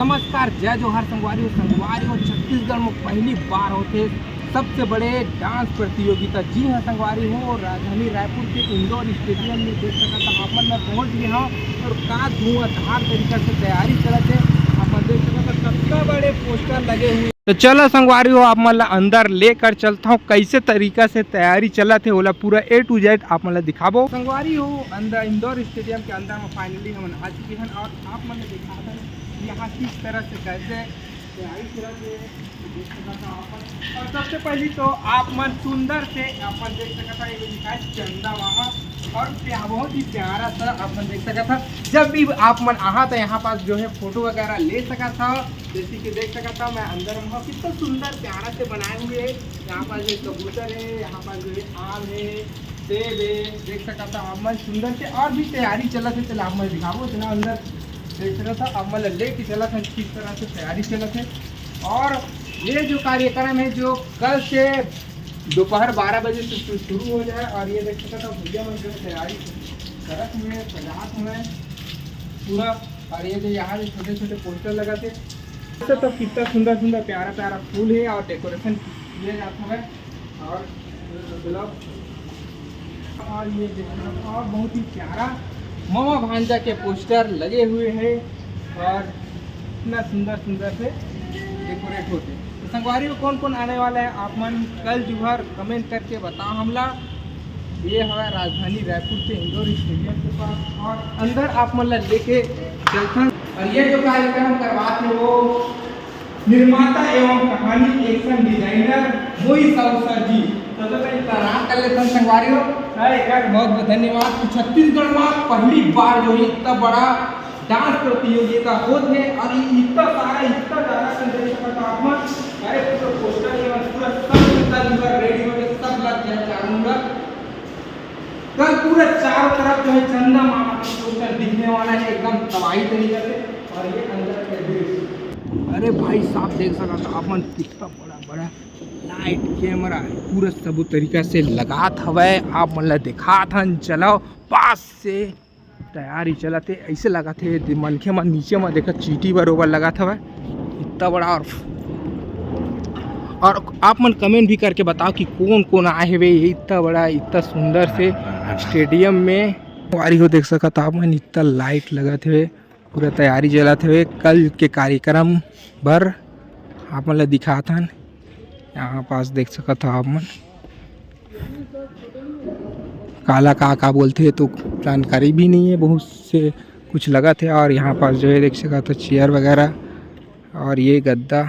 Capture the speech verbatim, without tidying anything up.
नमस्कार, जय जोहार संगवारी हो। संगवारी हो, छत्तीसगढ़ में पहली बार होथे सबसे बड़े डांस प्रतियोगिता। जी हाँ संगवारी हो, राजधानी रायपुर के इंडोर स्टेडियम में देख सकत हव, आप मन मैं पहुँच गए हव और का धुआंधार तरीका से तैयारी चलत हे। आप मन देख सकत हव, कतका बड़े पोस्टर लगे हुए। तो चलो संगवारी हो, आप मन ला अंदर लेकर चलता हूँ, कैसे तरीका से तैयारी चलत हे, ओला पूरा A to Z आप मन ला दिखाबो। संगवारी हो, अंदर इंडोर स्टेडियम के अंदर में फाइनली हमन आ चुके हन और आप मन ला दिखात हन यहाँ किस तरह से कैसे तैयारी चलत हे, देख सकत हव आप मन। और सबसे पहली तो आप मन सुंदर से आप मन देख सकत हव, ये लिखा है चंदा मामा और प्या-, बहुत ही प्यारा सा आप मन देख सकत हव। जब भी आप मन आहा तो यहाँ पास जो है फोटो वगैरह ले सकत हव। जैसे कि देख सकत हव मैं अंदर में हूँ, कितना सुंदर प्यारा से बनाए हुए है। यहाँ पास जो कबूतर है, यहाँ पास जो है आम है, सेब है, देख सकत हव आप मन सुंदर से। और भी तैयारी चलत है, चला आप मन दिखाबो इतना अंदर। देख सकत हव, अब मैं लेके चलत हन किस तरह से तैयारी चलत है। और ये जो कार्यक्रम है जो कल से दोपहर बारह बजे से शु-, शुरू हो जाए। और ये देख सकत हव भैया मन जो तैयारी करत हुए, सजात हुए पूरा। और ये जो यहाँ जो छोटे छोटे पोस्टर लगत हे, तो कितना सुंदर सुंदर प्यारा प्यारा फूल है और डेकोरेशन किया जाता है। और गुलाब और ये देखो, और बहुत ही प्यारा मामा भांजा के पोस्टर लगे हुए हैं और इतना सुंदर सुंदर से डेकोरेट होते हैं। तो संगवारी हो, कौन कौन आने वाला है, आप मन कल जुहर कमेंट करके बताओ हमला। ये हमारा राजधानी रायपुर के इंडोर स्टेडियम के पास और अंदर आप मन ला लेके चलथन। और ये जो कार्यक्रम करवात हे वो निर्माता एवं कहानी एक्शन डिजाइनर मोई साहू सर जी। तो, तो मैं इतना आराम कर लेता हूँ संगवारी हो। सर, एक बार बहुत बहुत धन्यवाद। तो छत्तीसगढ़ में पहली बार जो है इतना बड़ा डांस प्रतियोगिता होत हे और ये इतना सारा, इतना ज्यादा संदेश का तापमान, अरे पूरा पोस्टर ये पूरा सब इतना जुगाड़ रेडी हो गया, सब लग गया चारों मुड़ा। कल पूरा चारों तरफ जो है चंदा मामा का पोस्टर दिखने वाला है एकदम तबाही तरीके से। और ये अंदर के दृश्य, अरे भाई साहब देख सकत हव आप मन कितना बड़ा बड़ा लाइट कैमरा है, पूरा सब तरीका से लगात हवय। आप मन ला दिखात हन, चलो पास से तैयारी चलत हे। ऐसे लगत हे दि-, मनखे मन नीचे म देखत चींटी बरोबर लगत हवय, इतना बड़ा। और, और आप मन कमेंट भी करके बताओ कि कौन कौन आए हवे इतना बड़ा, इतना सुंदर से स्टेडियम में। संगवारी हो देख सकत हव आप मन इतना लाइट लगत हवे, पूरा तैयारी चलत हवे कल के कार्यक्रम बर। आप मन ला दिखात हन, यहाँ पास देख सकत हव आप मन। काला का, का बोलथे, तो जानकारी भी नहीं है, बहुत से कुछ लगत हे। और यहाँ पास जो है देख सकत हव चेयर वगैरह और ये गद्दा